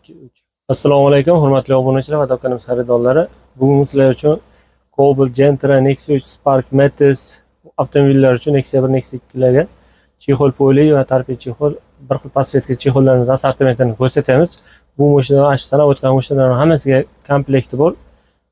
2, 3. Assalomu alaykum, hurmatli obunachilar va do'konimiz xaridorlari. Bugun sizlar uchun Cobalt, Gentra, Nexia 3, Spark, Matiz avtomobillari uchun Nexia 1, Nexia 2 larga чехол пули va торпеда чехол, bir xil подсветка чехол larimiz assortimentini ko'rsatamiz. Bu mashinalar, sanab o'tgan mashinalarning hammasiga komplekti bor.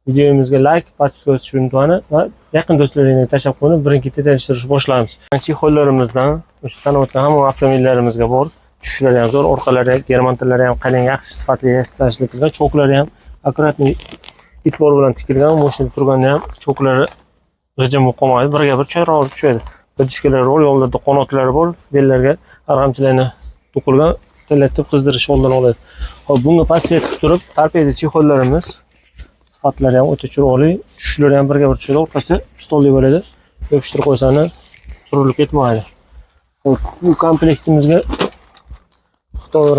Videomizga like, подписка bosishni unutmang va yaqin do'stlaringizga tashlab qo'ying. Birin-ketin tanishtirishni boshlaymiz. Чехол larimizdan o'sha sanab o'tgan hamma avtomobillarimizga bor. Tushishlari ham zo'r, orqalari, germantalari ham qalin, yaxshi sifatli ishlatilgan, чок lari ham аккуратный, e'tibor bilan tikilgan. Mashinada turganda ham чок lari g'ijim bo'lib qolmaydi, birga bir chiroyli tushadi. Подушка lar bor, yonlarida qanotlari bor, bellarga arg'amchilarni to'qilgan, tillatib qizdirish oldini oladi. Hop, bunga подсветка turib, торпеда чехол larimiz sifatlari ham o'ta chiroyli, tushishlari ham birga bir tushadi, orqasi pistolli bo'ladi. Yopishtirib qo'ysani surilib ketmaydi. Hop, bu komplektimizga Xitoy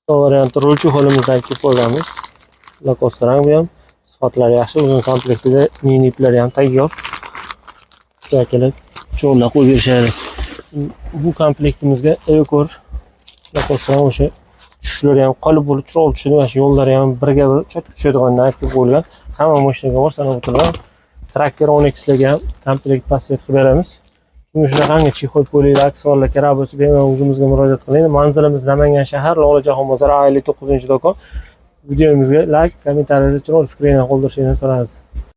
varianti rul чехол imizdan kelib qo'yganmiz. Lakost rang bu ham sifatlari yaxshi. O'zini komplektida mini iplari ham tayyor. Usta kelib cho'llar qo'yib berishadi. Bu komplektimizga Evekor Lakost rang, o'sha tushishlari ham qolib bo'lib chiroyli tushadi. Mana shu yo'llari ham birga bir чётко tushadigan aytib qo'yilgan. Hamma mashinaga bor, sanab o'tilgan. Tracker 10 larga ham komplekt подсвет qilib beramiz. Bunga shunaqangi чехол пули aksessuarlar kerak bo'lsa, bemalol o'zimizga murojaat qiling. Manzilimiz Namangan shahar, Lolajon bozori, A59-do'kon. Videomizga like, kommentariyada chiroyli fikringizni qoldirishingizni so'raymiz.